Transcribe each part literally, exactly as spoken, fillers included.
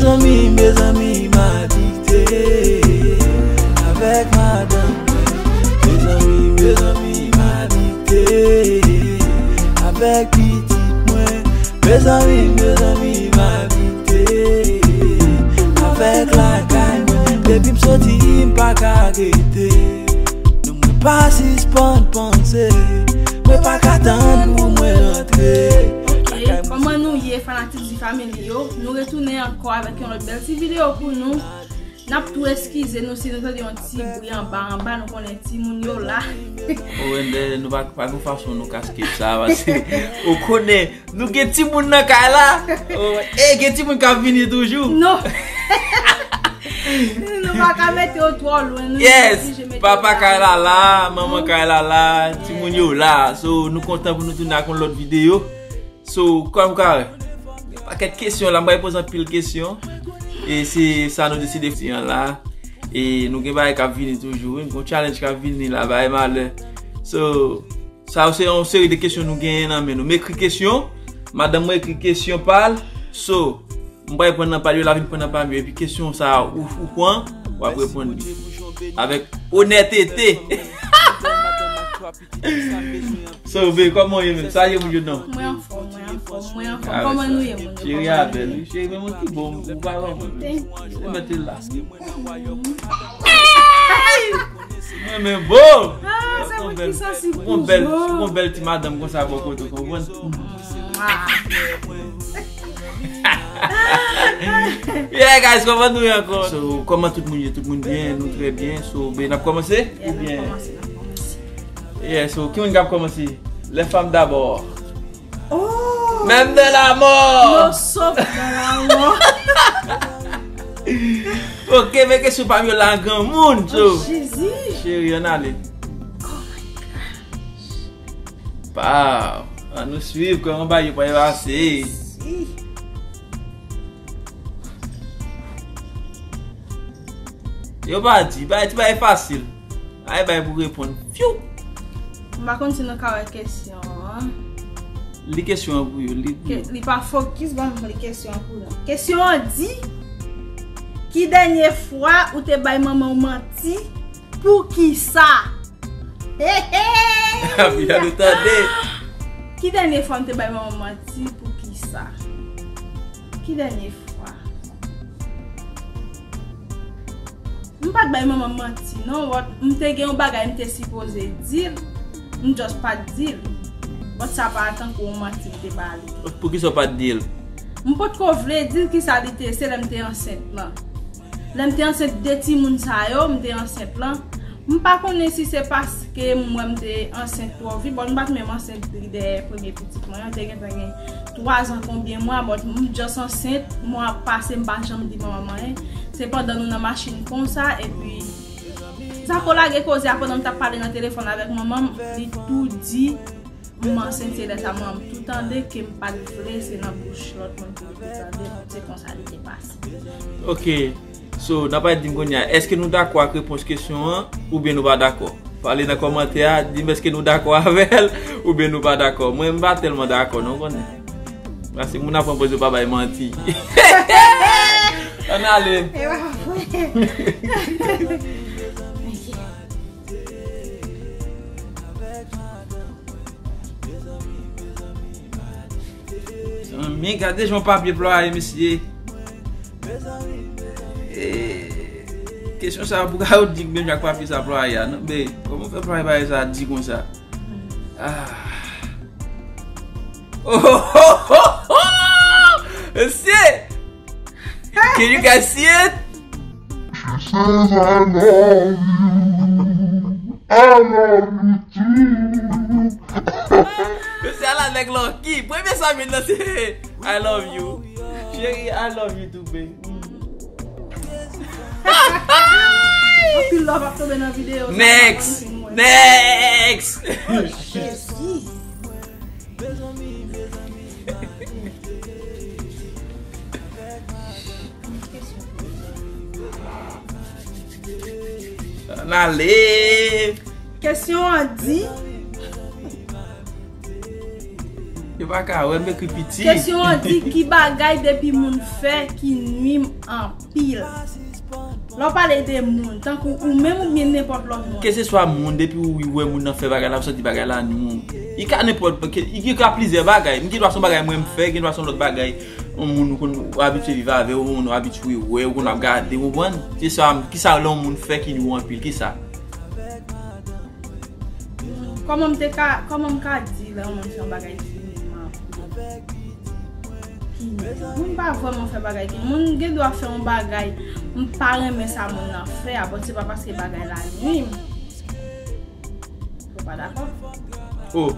Mezanmi, mezanmi, m adikte avèk madanm mwen. Mezanmi, mezanmi, m adikte avèk pitit mwen. Mezanmi, mezanmi, m adikte avèk lakay mwen. Depi m soti, m pa ka rete. Non, mwen pa sispann panse. Mwen pa ka tann pou mwen rantre. Ok, kòman nou ye, fanatik Di Family yo? Nou retounen ankò avèk yon lòt bèl ti videyo pou nou. N ap tou eskize nou si nou tande yon ti bri anba, anba, nou konnen timoun yo la. Oh, Wendè, nou pa, pa gen fason nou ka skip sa, paske ou konnen, nou gen timoun nan kay la. Oh, e gen timoun k ap vini toujou. Non. Nou pa ka mete yo twò lwen, nou oblije mete yo. Yes, papa kay la la, manman kay la la, timoun yo la. So, nou kontan pou nou tounen ak yon lòt videyo. So, kòm ou ka wè, pakèt kesyon la, m pral poze anpil kesyon. E se sa nou deside fè an la. E nou gen bagay k ap vini toujou, wi. Gon challenge k ap vini la, bagay malè. So, sa yo se yon seri de kesyon nou genyen nan men nou. M ekri kesyon, madanm mwen ekri kesyon pa l. So, m pral pran nan pa l, yo la vin pran nan pa m yo. Epi kesyon sa a, ou, ou pran, w ap reponn li avèk onètete. So, be, kòman w ye menm? Sa ye pou jodi a? Mwen anfòm, mwen anfòm, mwen anfòm. Ah, kòman nou ye, moun yo? Cheri a bèl, wi. Cheri, men moun ki bon, ou pa wè mwen. Thank you. Se mete la. Mwen, men bon. Ah, sa mwen ki santi pou jodi a. Yon bèl ti madanm konsa bò kote, konprann? Yeah, guys, kòman nou ye ankò? So, kòman tout moun ye? Tout moun byen? Nou trè byen. So, be, n ap kòmanse? Yeah, n ap kòmanse, n ap kòmanse. Yeah, so, ki moun k ap kòmanse? Les femmes d'abord. Oh! Même de la mort! Yo sòf nan lanmò. Ok, men kesyon pa m yo la, granmoun. So, oh, Jezi. Cheri, ann ale. Oh my gosh. Pa, ann nou swiv kòman bagay yo pral pase. Yo pa di, bay, ti bagay fasil. Ay, bay pou reponn. Fyou! M pa konn si nou ka wè kesyon an. Li kesyon an pou yo, li pou yo. Ke-, li pa fokis, ban m li kesyon an pou nou. Kesyon an di, ki dènye fwa ou te bay manman w manti? Poukisa? Hey, hey! Api, jan nou tande. Ki dènye fwa m te bay manman m manti? Poukisa? Ki dènye fwa? M pa t bay manman m manti, non. But, m te gen yon bagay m te sipoze di l, m just pa t di l. But, sa pa tankou yon manti m te ba li. Poukisa w pa t di l? M potko vle di l kisa li te, se lè m te ansent lan. Lè m te ansent de timoun sa yo, m te ansent lan. M pa konnen si se paske m wè m te ansent twò vit, bon, m pa t menm ansent li dèyè premye pitit mwen an, te gentan gen twa zan konbyen mwa, but m just ansent, mwa ap pase, m pa janm di manman m anyen. Se pandan nou nan machin konsa, epi Zako lage koze a pandan m t ap pale nan telefòn avèk manman m, li tou di, m ansent, se lè sa manman m tou tande ke m pa t vle, se nan bouch lòt moun pou l tou tande, se konsa li te pase. Ok. So, n ap al di m kounye a, èske nou dakò ak repons kesyon an, oubyen nou pa dakò? Pale nan kòmantè a, di m èske nou dakò avè l, oubyen nou pa dakò. Mwen, m pa tèlman dakò, non, konnen. Paske moun ap pran pòz yo pa bay manti. Ann ale. E pa vre. Mezanmi, gade jan papye plwaye, mesye. Eh, kesyon sa pou ka yo di menm jan ak papye sa plwaye a, non? Men, kòman fè plwaye bagay sa di konsa? Ah. Oh, oh, oh, oh, oh! Mesye! Can you guys see it? She says, "I love you. I love you too." Mesye, ala nèg lucky. Premye sa vin nan se, "I love you." Cheri, I love you too, babe. Anpil love ap tonbe nan videyo sa. Next. Next. Oh, Jezi. Ann ale. Kesyon an di, Yo pa ka wè m ekri piti. Kesyon an di ki bagay depi moun fè ki nwi m anpil. Lè w pale de moun, tankou ou menm oubyen nenpòt lòt moun. Keseswa moun, depi ou wè moun nan fè bagay la, ou santi bagay la nwi w. Li ka nenpòt, li ka plizyè bagay. M gen dwa se yon bagay mwen m fè, gen dwa se yon lòt bagay. Yon moun ou konn, ou abitye viv avè l, yon moun ou abitye wè, ou konn ap gade, ou konprann? Se sa, kisa lè yon moun fè ki nwi w anpil, kisa? Kòman m te ka, kòman m ka di lè yon moun fè yon bagay ki nwi m anpil? Ki nwi m? Moun pa vrèman fè bagay ki, moun gen dwa fè yon bagay, m pa renmen sa moun nan fè, apre se pa paske bagay la nwi m. Ou pa dakò? Oh.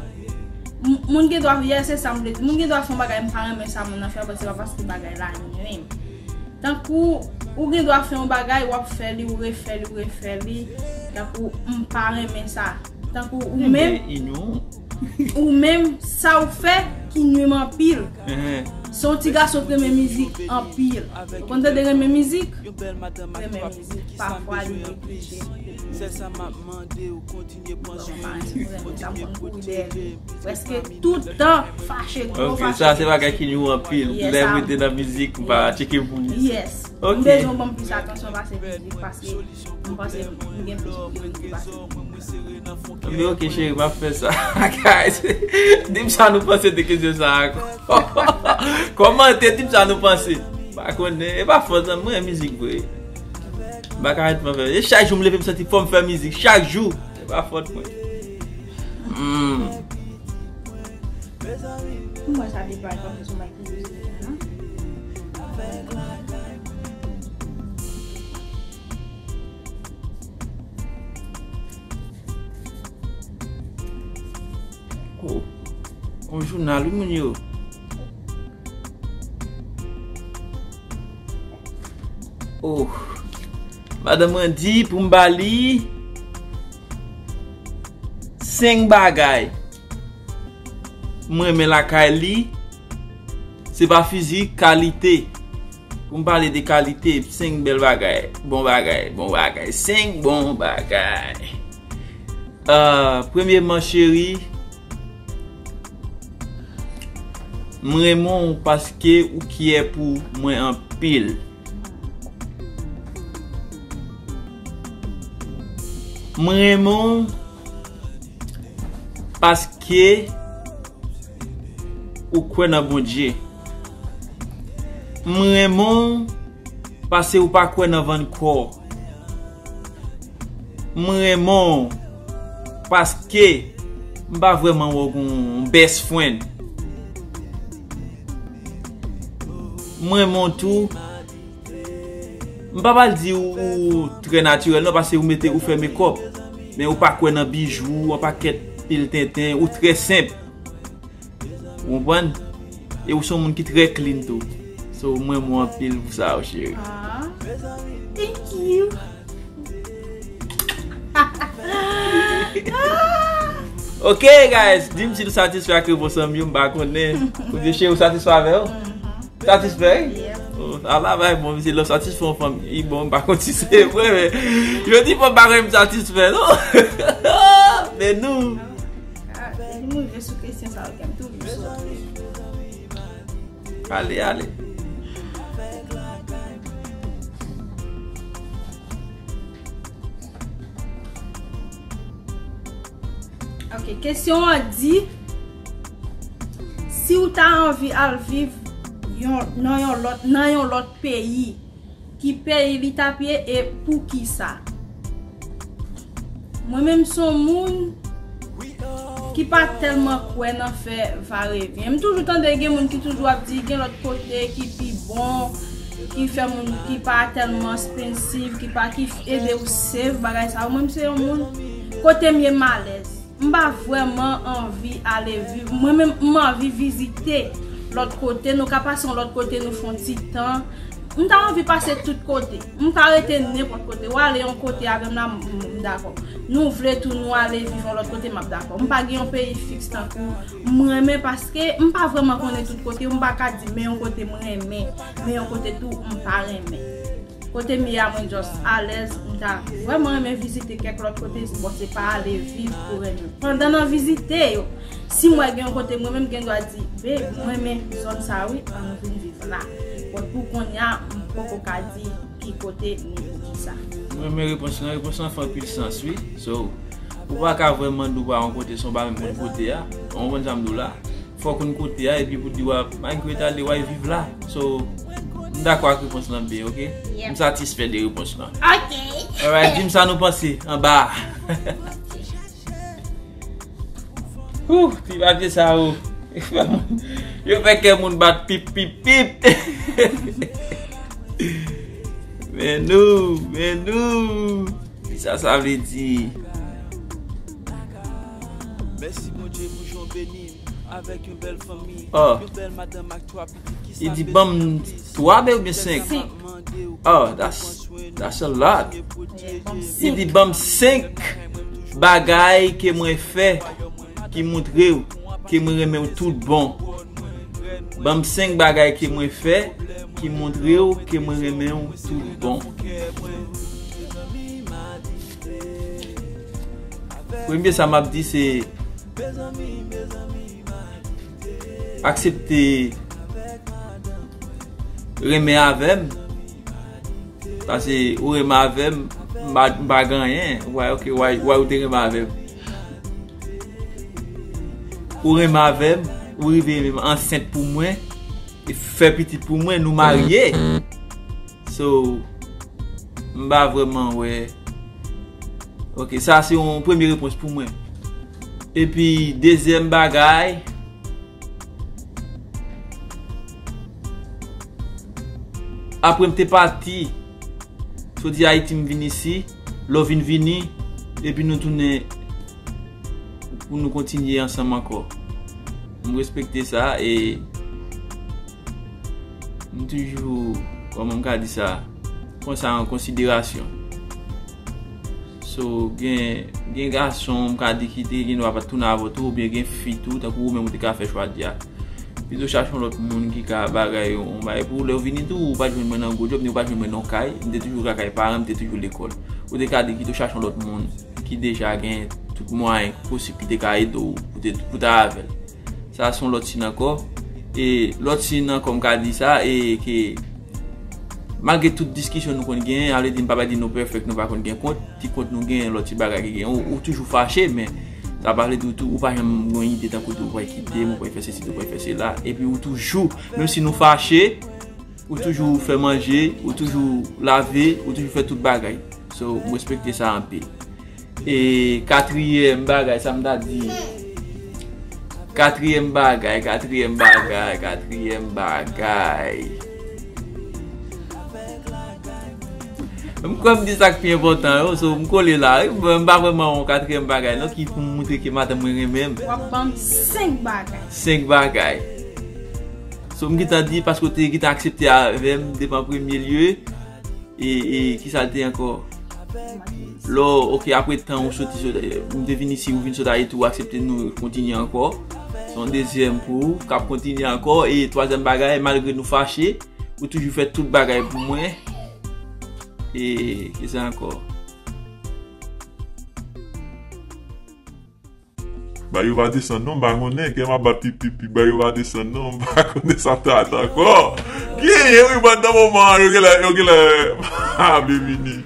M- Moun gen dwa, yè, se sa m vle di. Moun gen dwa fè yon bagay, m pa renmen sa moun nan fè, apre se pa paske bagay la nwi m. Tankou ou gen dwa fè yon bagay, w ap fè li, ou refè li, ou refè li. Tankou m pa renmen sa. Tankou ou menm, ou menm, sa w fè ki nwi m anpil. Se yon ti gason k renmen mizik anpil. Ou konn tande renmen mizik? Renmen mizik. Pafwa li gen kliche. Bon, pa renmen sa, m konn kouri dèyè li. Prèske tout tan fache, gwo fache. Ok, sa se bagay ki nwi w anpil. Lè m rete nan mizik, m pa tcheke pou. Yes. Ok. M bezwen ban m plis atansyon pase mizik, paske m panse m gen plis priyorite pase mizik. Men ok, cheri, m ap fè sa. Guys, di m sa nou panse de kesyon sa a. Kòmante, di m sa nou panse. Pa konnen, e pa fòt mwen, mwen mizik vre. M pa ka ret fè. E chak jou m leve, m santi fò m fè mizik. Chak jou. E pa fòt mwen. Hmm. Mwen sa depan kòm sou mwen ki mizik la, non? Oh. Yon jounal, wi, moun yo. Oh. Madanm mwen di pou m ba li senk bagay mwen renmen lakay li. Se pa fizik, kalite. Pou m pale de kalite, senk bèl bagay, bon bagay, bon bagay, senk bon bagay. Ah, premyeman, cheri, m renmen w paske ou kyè pou mwen anpil. M renmen w paske ou kwè nan Bondye. M renmen w paske ou pa kwè nan vann kò. M renmen w paske m pa vrèman wè w gon best friend. M renmen w tou. M pa pral di ou, ou trè natirèl non, paske ou mete, ou fè mekòp. Men ou pa kwè nan bijou, yon pakèt pil tenten, ou trè senp. Ou konprann? E ou se yon moun ki trè clean tou. So, mwen, mwen anpil pou sa, cheri. Ah, thank you. Ok, guys, di m si nou satisfè ak repons an m yo, m pa konnen. Oubyen cheri, ou satisfè avè yo? Satisfè, wi? Yeah. Oh, ala bay bon, misye lè w satisfè yon fanm, li bon, m pa konn si se vre, men yo di fanm pa renmen satisfè, non? Men nou. Ah, depi m rive sou kesyon sa yo, kè m toujou sote. Ale, ale. Ok, kesyon an di, si w ta anvi al viv yon, nan yon lòt, nan yon lòt peyi, ki peyi li t ap ye e poukisa? Mwen menm se yon moun ki pa tèlman kwè nan fè vayevyen. M toujou tande gen moun ki toujou ap di gen lòt kote ki pi bon, ki fè moun ki pa tèlman expensive, ki pa, ki ede w save, bagay sa yo. Mwen, m se yon moun, kote m ye, m alèz. M pa vrèman anvi ale viv. Mwen menm, m anvi vizite lòt kote. Nou ka pase yon lòt kote, nou fè yon ti tan. M ta anvi pase tout kote. M ka rete nenpòt kote. W ale yon kote avè m la, m, m dakò. Nou vle tou nou ale viv yon lòt kote, m ap dakò. M pa gen yon peyi fiks tankou m renmen, paske m pa vrèman konnen tout kote. M pa ka di men yon kote m renmen, men yon kote tou m pa renmen. Kote m ye a, mwen just alèz, m ta vrèman renmen vizite kèk lòt kote, bon, se pa ale viv pou renmen. Pandan nan vizite yo, si m wè gen yon kote mwen menm gen dwa di, be, mwen renmen zòn sa wi, ann vin viv la. Bon, pou kounye a, m poko ka di ki kote ni pou kisa. Mwen renmen repons lan, repons lan fè anpil sans wi. So, ou pa ka vrèman di w pa yon kote san w pa menm konn kote a. Ou konprann sa m di w la? Fòk ou konn kote a, epi pou di w ap migrate ale, w al viv la. So, m dakò ak repons lan byen, oke? M satisfè de repons lan. Oke. Alright, di m sa nou panse anba a. Huh, ti papye sa yo. Yo fè kè moun bat pip, pip, pip. Men nou, men nou. Kisa sa vle di? Mèsi Bondye pou jan w beni m avèk yon bèl fanmi, oh, yon bèl madanm ak twa pitit ki sa beni m. Li di ban m twa bèl oubyen senk? Senk. Oh, that's, that's a lot. Li di ban m senk bagay ke mwen fè ki montre w ke mwen renmen w tout bon. Ban m senk bagay ke mwen fè ki montre w ke mwen renmen w tout bon. Premye sa m ap di se aksepte renmen avè m. Paske ou renmen avè m, m pa, m pa gen anyen. Why, ok, why, why ou te renmen avè m? Ou renmen avè m, ou rive renmen m, ansent pou mwen, e fè pitit pou mwen, nou marye. So, m pa vrèman wè. Ok, sa se yon premye repons pou mwen. Epi, dezyèm bagay, apre m te pati, soti Ayiti, m vin isi, lè w vin vini, epi nou tounen pou nou kontinye ansanm ankò. M respekte sa e m toujou, kòman m ka di sa, pran sa an konsiderasyon. So, gen, gen gason, m ka di, ki te gen dwa pa t tounen avè w tou, oubyen gen fi tou, tankou ou menm ou te ka fè chwa di a. Pito chache yon lòt moun ki ka bagay yon, yon bagay pou ou. Lè w vini tou, ou pa t jwenn mwen nan gwo djòb, ni ou pa t jwenn mwen nan yon kay, m te toujou lakay paran, m te toujou lekòl. Ou te ka di, kite w chache yon lòt moun ki deja gen tout mwayen posib ki te ka ede w pou te, pou ta avè l. Sa se yon lòt siy ankò. E lòt siy ankò, m ka di sa, e ke malgre tout diskisyon nou konn genyen, sa vle di m pa bay di nou pèfèk, nou pa konn gen kont, ti kont nou genyen, lòt ti bagay ki genyen, ou, ou toujou fache, men sa pa vle di ou tou, ou pa janm gen yon ide tankou tou, ou pral kite m, ou pral fè sesi, ou pral fè sela. Epi ou toujou, menm si nou fache, ou toujou fè manje, ou toujou lave, ou toujou fè tout bagay. So, m respekte sa anpil. E katriyèm bagay, sa m ta di. Katriyèm bagay, katriyèm bagay, katriyèm bagay. M kwè m di sa k pi enpòtan yo, so m kole la wi. M pa vrèman yon katriyèm bagay non ki pou m montre ke madanm mwen renmen m. W ap ban m senk bagay. Senk bagay. So m gentan di paske w te gentan aksepte avè m depi an premye lye. E, e kisa l te ankò? Lò, ok, apre tan ou soti, sot, m te vin isi, ou vin sot Ayiti, ou aksepte nou kontinye ankò. Se yon dezyèm pou ou k ap kontinye ankò. E twazyèm bagay, malgre nou fache, ou toujou fè tout bagay pou mwen. E kisa ankò? Ba yo pa desann non, m pa konnen, kè m ap bat pip pip pip, ba yo pa desann non, m pa konnen sa m ta di ankò. Genyen wi, pandan moman an, yo genlè, yo genlè pa vle vini.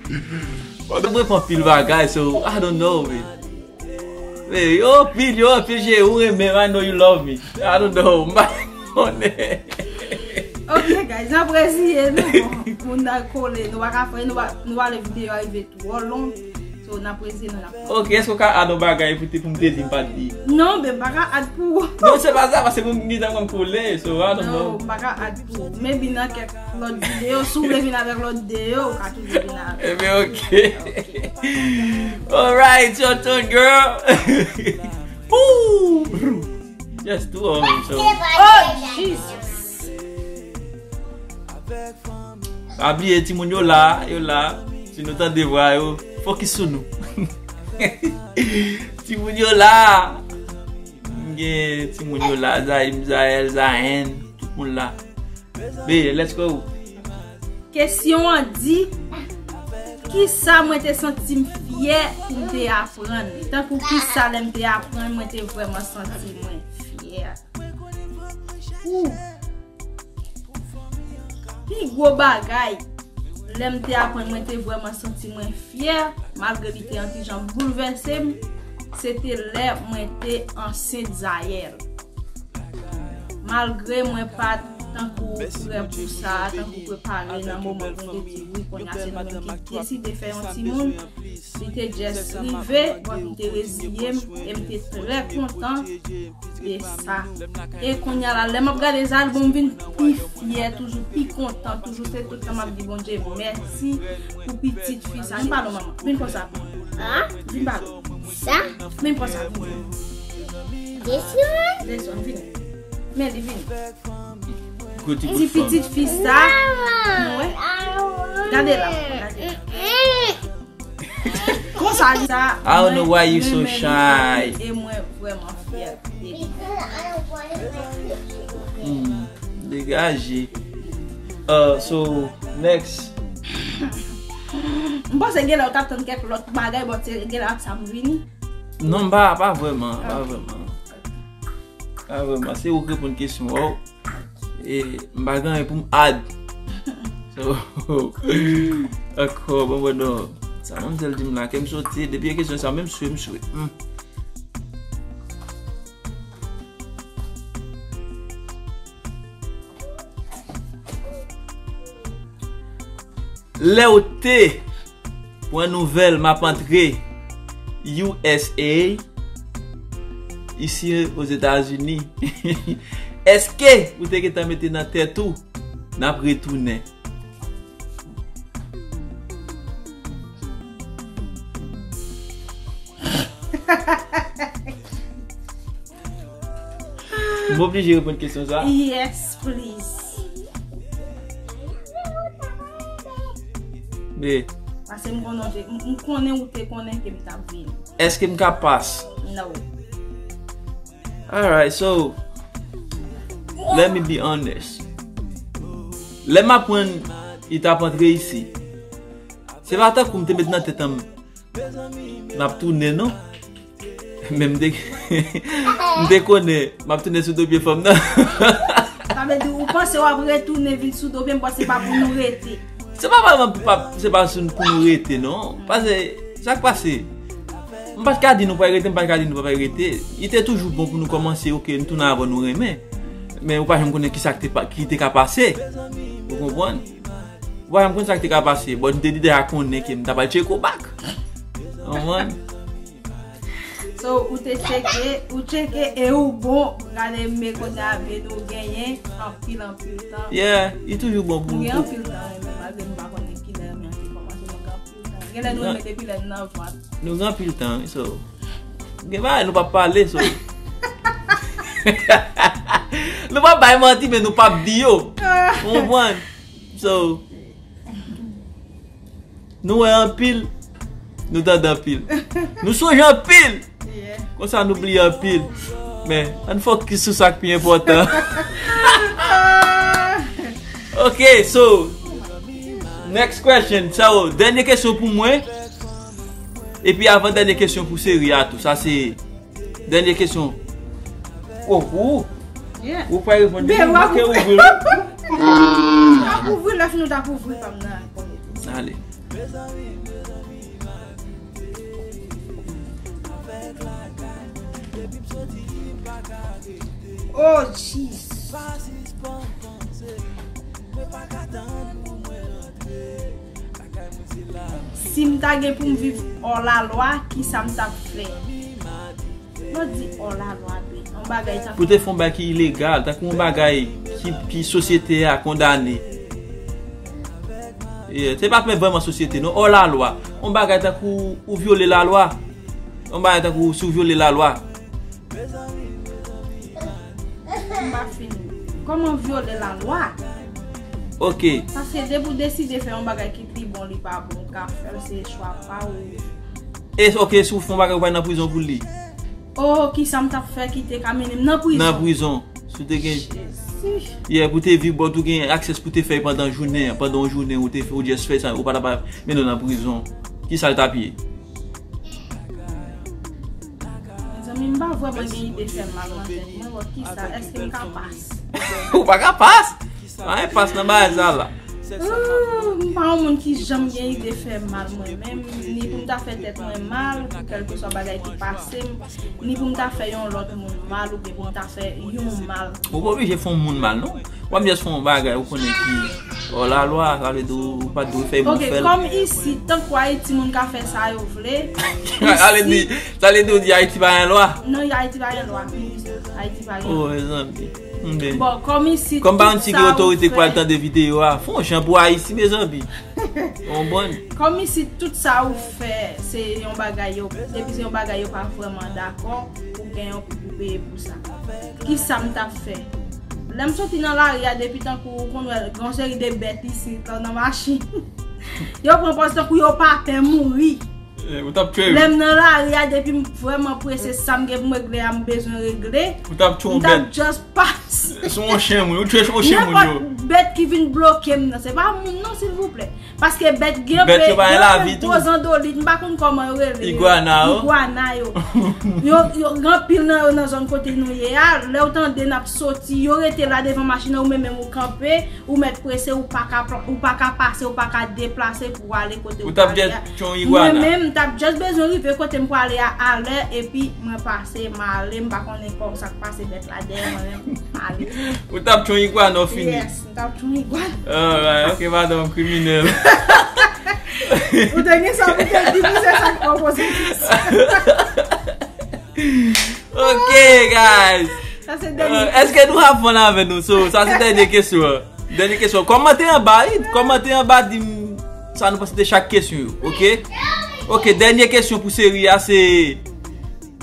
Pandan mwen pran pil bagay, so, I don't know, man. Men yo anpil, yo anpil, je ou renmen m, I know you love me. I don't know, m pa konnen. Ok, guys, n ap reziye nou. Bon, moun nan kole, nou pa ka fè, nou pa, nou pa lè videyo a rive twò long. So, n ap reziye nou, n ap. Ok, èske w ka add yon bagay pou te, pou m te di m pa t di? Non, ben, m pa ka add pou ou. Non, se pa sa, paske pou m gentan konn kole, so, I don't know. Non, m pa ka add pou ou. Maybe nan kèk lòt videyo, si w vle vin avèk lòt videyo, ou ka toujou vin avèk. Ebyen, ok. Ok. Alright, your turn, girl. Ooh. Just two of them, so. Oh, Jesus. Pa bliye, timoun yo la, yo la. Si nou tande vwa yo, fokis sou nou. Timoun yo la. M gen timoun yo la, Zaïm, Zaël, Zahen, tout moun la. Be, let's go. Kesyon an di, kisa mwen te santi m fyè pou m te aprann? Tankou kisa lè m te aprann, mwen te vrèman santi mwen fyè? Ou, pi gwo bagay, lè m te aprann, mwen te vrèman santi mwen fyè, malgre li te yon ti jan boulvèse m, se te lè mwen te ansent Zayèl. Malgre mwen pa t tankou prè pou sa, tankou prepare nan moman pou m te di wi, kounye a se nou menm ki deside fè yon timoun, li te just rive, bon, m te reziye m e m te trè kontan de sa. E kounye a la, lè m ap gade Zayèl, bon, m vin pi fyè, toujou pi kontan, toujou se tout tan m ap di Bondye mèsi pou pitit fi sa. Vin pale w, manman. Vin konsa. Vin pale w. Sa? Vin konsa, vin. This one? This one, vin. Men li vin. Ti pitit fi sa. Mwen. Gade la. Gade. Konsa li sa. I don't know why you so shy. E mwen vrèman fyè de li. Hmm, degaje. Uh, so, next. M panse genlè ou t ap tann kèk lòt bagay, but genlè ak sa m vini. Non, m pa, pa vrèman, pa vrèman. Pa vrèman. Se ou k reponn kesyon an. E m pa gen anyen pou m add. So, ankò, bon, bon, non. Sa manmzèl di m la, kè m sote, depi e kesyon sa, menm swe, m swe. Hmm. Lè w te pran nouvèl m ap antre U S A, isi Ozetazini, èske ou te gentan mete nan tèt ou n ap retounen? M oblije reponn kesyon sa? Yes, please. Men. Paske m konnen, m, m konnen ou te konnen ke m t ap vini. Èske m ka pass? No. Alright, so, let me be honest. Lè m aprann li t ap antre isi, se pa tankou m te met nan tèt an m n ap tounen, non. Men m te, m te konnen m ap tounen sou do pye fanm nan. Sa vle di, ou panse w ap retounen vin sou do pye m, panse pa pou nou rete. Se pa vrèman pou pa, se pa sou, pou nou rete, non. Paske, sa k pase? M pa t ka di nou pral rete, m pa t ka di nou pa pral rete. Li te toujou bon pou nou kòmanse, oke, nou tounen avan nou renmen. Men ou pa janm konnen kisa ki te pa, ki te ka pase. Ou konprann? Ou pa janm konn sa ki te ka pase. Bon, m te deja konnen ke m ta pral tcheke w back. Ou konprann? So, ou te tcheke, ou tcheke e ou bon, gade men kote a vye nou genyen anpil, anpil tan. Yeah, li toujou bon pou nou. Nou gen anpil tan, renmen, malgre nou pa konnen kilè renmen an te kòmanse, nou gen anpil tan. Genlè nou renmen depi lè nou nan vant. Nou gen anpil tan, wi, so. Gen bagay nou p ap pale, so. Nou p ap bay manti, men nou p ap di yo. Ou konprann? So, nou wè anpil, nou tande anpil. Nou sonje anpil. Yeah. Konsa nou bliye anpil. Men, ann fokis sou sa k pi enpòtan. Ok, so, next question. So, dènye kesyon pou mwen. Epi avan dènye kesyon pou seri a tou. Sa se dènye kesyon. Oh, ou? Yeah. Ou pa reponn. Ben, w ap ouvri. W ap ouvri, lè fini w t ap ouvri pa m nan. Ale. Oh, Jesus. Si m ta gen pou m viv hors la loi, kisa m t ap fè? Yo di hors la loi, be, yon bagay tankou. Pou te fè yon bagay ki ilegal, tankou yon bagay ki, ki sosyete a kondane. Yeah, se pa menm vrèman sosyete, non, hors la loi. Yon bagay tankou ou vyole lalwa. Yon bagay tankou si w vyole lalwa. M pa fini. Kòman vyole lalwa? Ok. Paske depi w deside fè yon bagay ki pi bon, li pa bon, ou ka fè l, se chwa pa w. E, ok, si w fè yon bagay, ou pral nan prizon pou li. Oh, kisa m t ap fè ki te ka mennen m nan prizon? Nan prizon. Si w te gen. Jesus. Yeah, pou te viv, but ou gen access pou te fè pandan jounen an, pandan yon jounen ou te ou just fè sa, ou pa ta pa mennen w nan prizon. Ki sa l t ap ye? Mezanmi, m pa vrèman gen ide fè mal nan tèt mwen, but ki sa, èske m ka pas? Ou pa ka pas? Anyen pas nan bagay sa la. Ooh, m pa yon moun ki janm gen ide fè mal mwen menm, ni pou m ta fè tèt mwen mal, kèlkeswa bagay ki pase m, ni pou m ta fè yon lòt moun mal, oubyen pou m ta fè yon mal. Ou pa oblije fè yon moun mal, non. W ap just fè yon bagay, ou konnen ki hors la loi, sa vle di ou pa t dwe fè moun fè l. Ok, kòm isit, tankou Ayiti, moun ka fè sa yo vle. Ale di, sa vle di ou di Ayiti pa gen lwa? Non, Ayiti pa gen lwa. Ayiti pa gen lwa. Oh, mezanmi. Bon, kòm isit, kòm pa yon ti gen otorite k pral tande videyo a, fè yon jan pou Ayiti, mezanmi. Ou konprann? Kòm isit, tout sa ou fè, se yon bagay yo, depi se yon bagay yo pa vrèman dakò, ou gen yon koup ou peye pou sa. Ki sa m t ap fè? Lè m soti nan lari a, depi tankou ou konn wè, gen yon seri de bèt isit, nan machin. Yo pran pòz tankou yo pa pè mouri. Lè m nan lari a, depi m vrèman prese, sa m gen pou m regle a, m bezwen regle. Ou t ap tchwe yon bèt. M t ap just pase. Se yon chen moun, ou tchwe yon chen moun yo. Nenpòt bèt ki vin bloke m nan, se pa moun non, silvouplè. Paske bèt gen anpil, gen anpil gwo zandolit, m pa konn kòman yo rele yo. Igwana yo. Igwana yo. Yo, yo, gen anpil nan yo nan zòn kote nou ye a, lè w tande n ap soti, yo rete la devan machin nan, ou menm menm ou kanpe, ou mèt prese, ou pa ka, ou pa ka pase, ou pa ka deplase pou w ale kote ou prale a. Ou t ap just tchon igwana. Mwen menm, m t ap just bezwen rive kote m prale a alè, epi mwen pase, m ale, m pa konnen kòman sa k pase bèt la dèyè mwen menm, m ale. Ou t ap tchon igwana, w fini. Yes, m t ap tchon igwana. Alright, ok, madanm kriminèl. Ou te gen sa pou te di, pou se sa k pwopoze. Ok, guys. Sa se dènye. Èske nou ap fon avè nou? So, sa se dènye kesyon an. Dènye kesyon. Kòmante anba, wi. Kòmante anba, di m sa nou panse de chak kesyon yo, ok? Ok, dènye kesyon pou seri a, se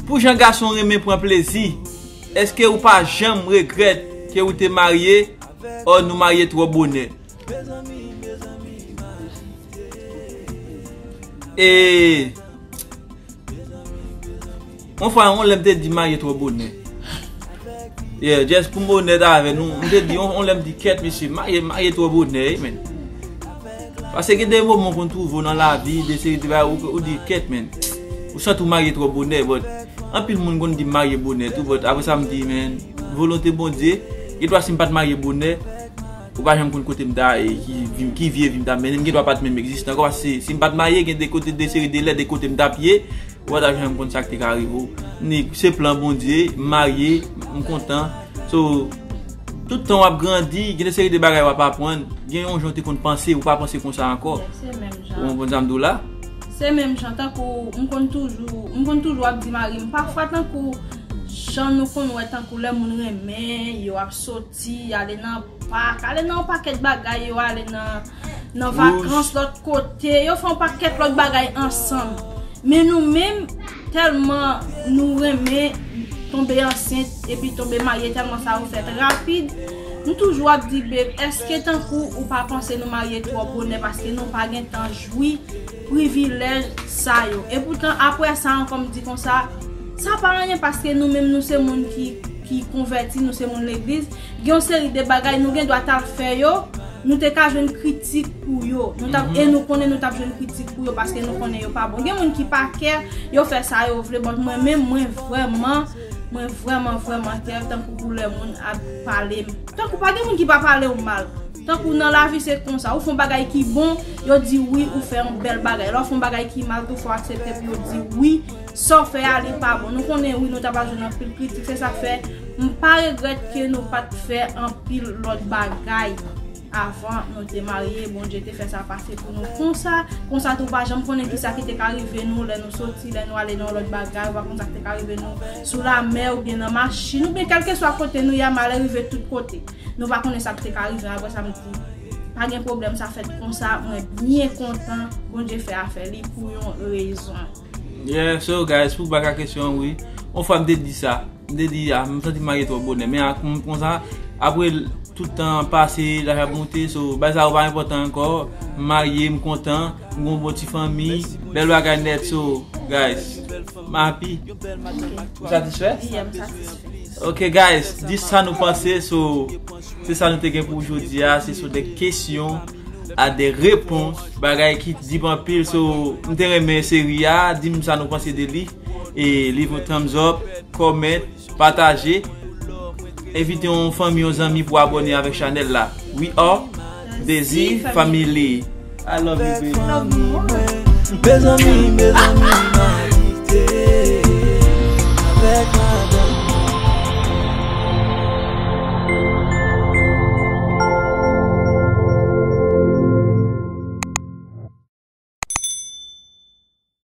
pou jan gason renmen pran plezi, èske ou pa janm regrèt ke ou te marye, or nou marye twò bonè? E yon fwa, yon lè m te di marye twò bonè. Yeah, just pou m onèt avè nou, m te di, yon, yon lè m di, kèt, mesye, marye, marye twò bonè, wi, men. Paske gen de moman w konn twouve w nan lavi, de seri de bagay, ou, ou di, kèt, men. Ou santi w marye twò bonè, but anpil moun konn di m marye bonè tou, but apre sa m di, men, volonte Bondye, gen dwa si m pa t marye bonè, ou pa janm konn kote m ta ye, ki, ki vye vi m ta mennen m, gen dwa pa t menm egziste ankò, paske si, si m pa t marye, gen de kote, de seri de lè, de kote m t ap ye, ou pa t ap janm konn sa k te ka rive w. Ni se plan Bondye, m marye, m kontan. So, tout tan w ap grandi, gen de seri de bagay w ap aprann, gen yon jan w te konn panse, ou pa panse konsa ankò. Se menm jan. Ou konprann sa m di w la? Se menm jan, tankou m konn toujou, m konn toujou ap di mari m, pafwa tankou jan nou konn wè tankou lè moun renmen, yo ap soti, ale nan pak, ale nan yon pakèt bagay, yo ale nan, nan vakans lòt kote, yo fè yon pakèt lòt bagay ansanm. Men nou menm, tèlman nou renmen tonbe ansent epi tonbe marye, tèlman sa yo fèt rapid, nou toujou ap di, babe, èske tankou ou pa panse nou marye twò bonè paske nou pa gen tan jwi privilèj sa yo? Epoutan, apre sa ankò, m di konsa, sa pa anyen, paske nou menm, nou se moun ki, ki konvèti, nou se moun legliz. Gen yon seri de bagay nou gen dwa t al fè yo, nou te ka jwenn kritik pou yo. Nou t ap, e nou konnen nou t ap jwenn kritik pou yo, paske nou konnen yo pa bon. Gen moun ki pa kè, yo fè sa yo vle, but mwen menm, mwen vrèman, mwen vrèman, vrèman kè, tankou pou lè moun ap pale m. Tankou pa gen moun ki pa pale w mal. Tankou nan lavi se konsa, ou fè yon bagay ki bon, yo di wi, ou fè yon bèl bagay. Lè w fè yon bagay ki mal tou, fò w aksepte pou yo di wi, sa w fè a li pa bon. Nou konnen wi, nou ta pral jwenn anpil kritik, se sa k fè m pa regrèt ke nou pa t fè anpil lòt bagay avan nou te marye. Bondye te fè sa pase pou nou konsa, konsa tou w pa janm konnen kisa ki te ka rive nou lè nou soti, lè nou ale nan yon lòt bagay, ou pa konn sa k te ka rive nou sou lamè oubyen nan machin, oubyen kèlkeswa kote nou ye a, malè rive tout kote. Nou pa konnen sa k te ka rive, apre sa m di, pa gen pwoblèm, sa fèt konsa, mwen byen kontan, Bondye fè afè li pou yon rezon. Yeah, so guys, pou bak a kesyon an, wi, yon fwa m te di sa, m te di, a, m santi m marye twò bonè, men a, kon, konsa, apre tout tan pase, laj ap monte, so, bagay sa yo pa enpòtan ankò, m marye, m kontan, m gen yon bon ti fanmi, bèl bagay nèt, so, guys, m happy. Ou satisfè? Yeah, m satisfè. Ok guys, di sa nou panse. So, se sa nou te gen pou jodi a. Se sou de kesyon a de repons, bagay ki deep anpil. So, m te renmen seri a. Di m sa nou panse de li. E leave yon thumbs up, comment, pataje. Envite yon fanmi, yon zanmi pou abòne avèk chanèl la. We are Dezi Family. I love you, baby. Mezanmi, mezanmi, m adikte avèk